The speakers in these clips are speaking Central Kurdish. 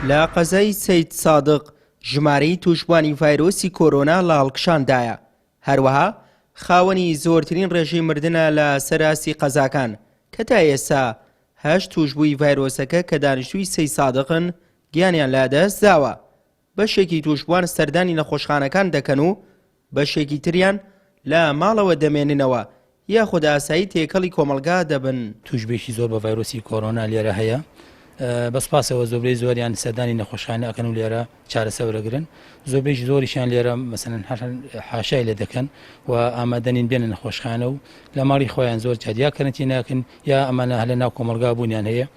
لە قەزای سەیدسادق ژمارەی تووشبووانی ڤایرۆسی کۆرۆنا لە هەڵکشاندایە، هەروەها خاوەنی زۆرترین ڕێژەی مردنە لە سەر ئاستی قەزاکان کە تا ئێستا هەشت تووشبووی ڤایرۆسەکە کە دانیشتووی سەیدسادقن گیانیان لەدەستداوە. بەشێکی تووشبووان سەردانی نەخۆشخانەکان دەکەن و بەشێکی تریان لە ماڵەوە دەمێننەوە یاخود ئاسایی تێکەڵی کۆمەڵگا دەبن. تووشبوویەکی زۆر بە ڤایرۆسی کۆرۆنا لێرە هەیە، بە سوپاسەوە زۆربەی زۆریان سەردانی نەخۆشخانە ئەکەن و لێرە چارەسەر وەرەگرن، زۆربەی زۆریشیان لێرە مەسەلەن هەر حاشای لێ دەکەن و ئامادە نین بێنە نەخۆشخانە و لە ماڵی خۆیان زۆر جار یا کەرەنتینە ئەکەن یا ئەمانە هەر لە ناو کۆمەڵگا بوونیان هەیە.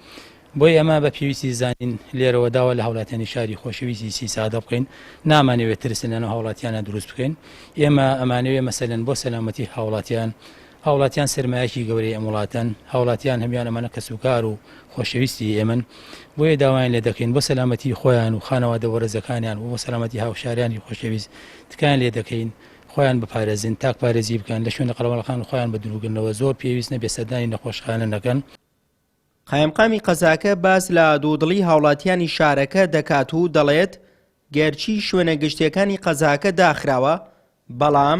بۆیە ئێمە بە پێویستی زانین لێرەوە داوا لە هاوڵاتیانی شاری خۆشەویستی سیسادە بکەین، نامانەوێت ترس لەناو هاوڵاتیانە دروست بکەین، ئێمە ئەمانەوێ مەسەلەن بۆ سەلامەتی هاوڵاتیان، هاوڵاتیان سەرمایەکی گەورەی ئەم وڵاتەن، هاوڵاتیان هەموان ئەمانە کەسوکار و خۆشەویستی ئێمەن، بۆیە داوایان لێ دەکەین بۆ سەلامەتی خۆیان و خانەوادە بەڕێزەکانیان و بۆ سەلامەتی هاوشاریانی خۆشەویست تکایان لێ دەکەین خۆیان بپارێزن، تاکپارێزی بکەن، لە شوێنە قەرەباڵغەکان خۆیان بەدووربگرنەوە، زۆر پێویست نەبێت سەردانی نەخۆشخانە نەکەن. قایمقامی قەزاکە باس لە دوودڵی هاوڵاتیانی شارەکە دەکات و دەڵێت، گەرچی شوێنە گشتییەکانی قەزاکە داخراوە، بەڵام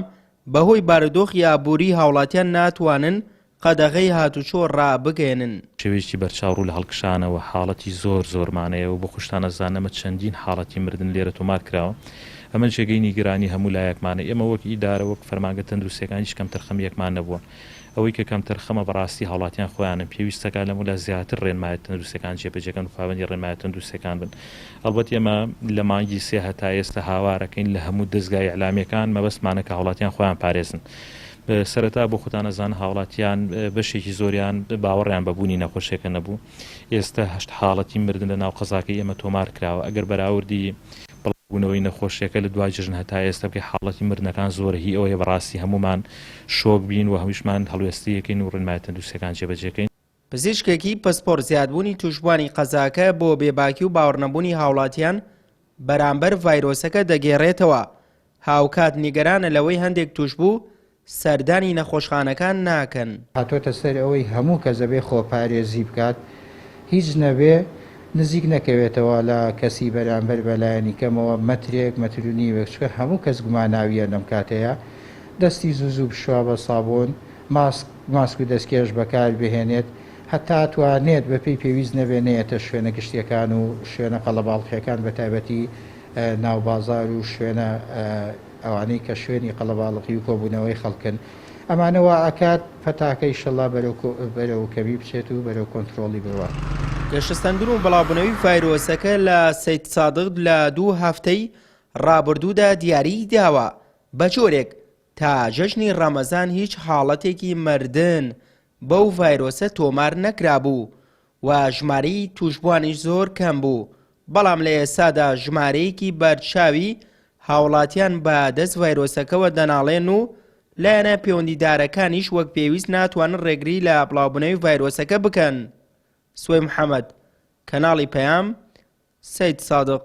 بەهۆی بارودۆخی ئابووری هاوڵاتیان ناتوانن قەدەغەی هاتوچۆ رابگەیەنن. شێوەیەکی بەرچاو ڕوو لە هەڵکشانە و حاڵەتی زۆر زۆرمان هەیە و بۆ خۆشتان ئەزانن ئەمە چەندین حاڵەتی مردن لێرە تۆمار کراوە ئەمە جێگەی نیگەرانی هەموو لایەکمانە ئێمە وەک ئیدارە وەک فەرمانگە تەندروستیەکان هیچ کەمتەرخەمیەکمان نەبووە ئەوەی کە کەمتەرخەمە بەڕاستی هاوڵاتیان خۆیانن، پێویستەکات لەمەولا زیاتر ڕێنمایە تەندروستیەکان جێبەجێکەن و پابەندی ڕێنمایە تەندروستیەکان بن. ئەڵبەت ئێمە لە مانگی سێ هەتا ئێستا هاوارەکەین لە هەموو دەزگا ئیعلامیەکان مەبەستمانە کە هاوڵاتیان خۆیان پارێزن. سەرەتا بۆ خۆتان ئەزانن هاوڵاتیان بەشێکی زۆریان باوەڕیان بە بوونی نەخۆشیەکە نەبوو. ئێستا هەشت حاڵەتی مردن لە ناو قەزاکەی ئێمە تۆمار کراوە. ئەگەر بەراوردی بڵاوبوونەوەی نەخۆشیەکە لە دوای جەژن هەتا ئێستا بکەی حاڵەتی مردنەکان زۆرە هی ئەوەیە بەڕاستی هەموومان شۆک بین و هەموویشمان هەڵوێستەیەکەین و ڕێنمایە تەندروستیەکان جێبەجێکەین. پزیشکێکی پسپۆڕ زیادبوونی تووشبووانی قەزاکە بۆ بێباکی و باوەڕنەبوونی هاوڵاتیان بەرامبەر ڤایرۆسەکە دەگێڕێتەوە، هاوکات نیگەرانە لەوەی هەندێک تووشبوو سەردانی نەخۆشخانەکان ناکەن. هاتۆتە سەر ئەوەی هەموو کەس ئەبێ خۆپارێزی بکات، هیچ نەبێ نزیک نەکەوێتەوە لە کەسی بەرامبەر بە لایەنی کەمەوە مەترێک مەتر و نیوێک، چونکە هەموو کەس گوماناوییە لەم کاتەیا، دەستی زوو زوو بشوا بە سابوون، ماسک ماسک و دەستکێش بەکار بهێنێت، هەتا توانێت بەپێی پێویست نەبێ نەیەتە شوێنە گشتییەکان و شوێنە قەڵەباڵخییەکان بەتایبەتی ناو بازار و شوێنە ئەوانەی کە شوێنی قەڵەباڵغی و کۆبوونەوەی خەڵکن، ئەمانە وا ئەکات پەتاکە ئیشەڵا بەرەو بەرەو کەمی بچێت و بەرەو کۆنترۆڵی بڕوات. گەشەسەندن و بڵاوبوونەوەی ڤایرۆسەکە لە سەیدسادق لە دوو هەفتەی ڕابردوودا دیاریی داوە، بەجۆرێک تا جەژنی ڕەمەزان هیچ حاڵەتێکی مردن بەو ڤایرۆسە تۆمار نەکرابوو و ژمارەی تووشبووانیش زۆر کەم بوو، بەڵام لە ئێستادا ژمارەیەکی بەرچاوی هاوڵاتیان بە دەست ڤایرۆسەکەوە دەناڵێن و لایەنە پەیوەندیدارەکانیش وەک پێویست ناتوانن ڕێگری لە بڵاوبوونەوەی ڤایرۆسەکە بکەن. سوەی محەمەد، کەناڵی پەیام، سەیدسادق.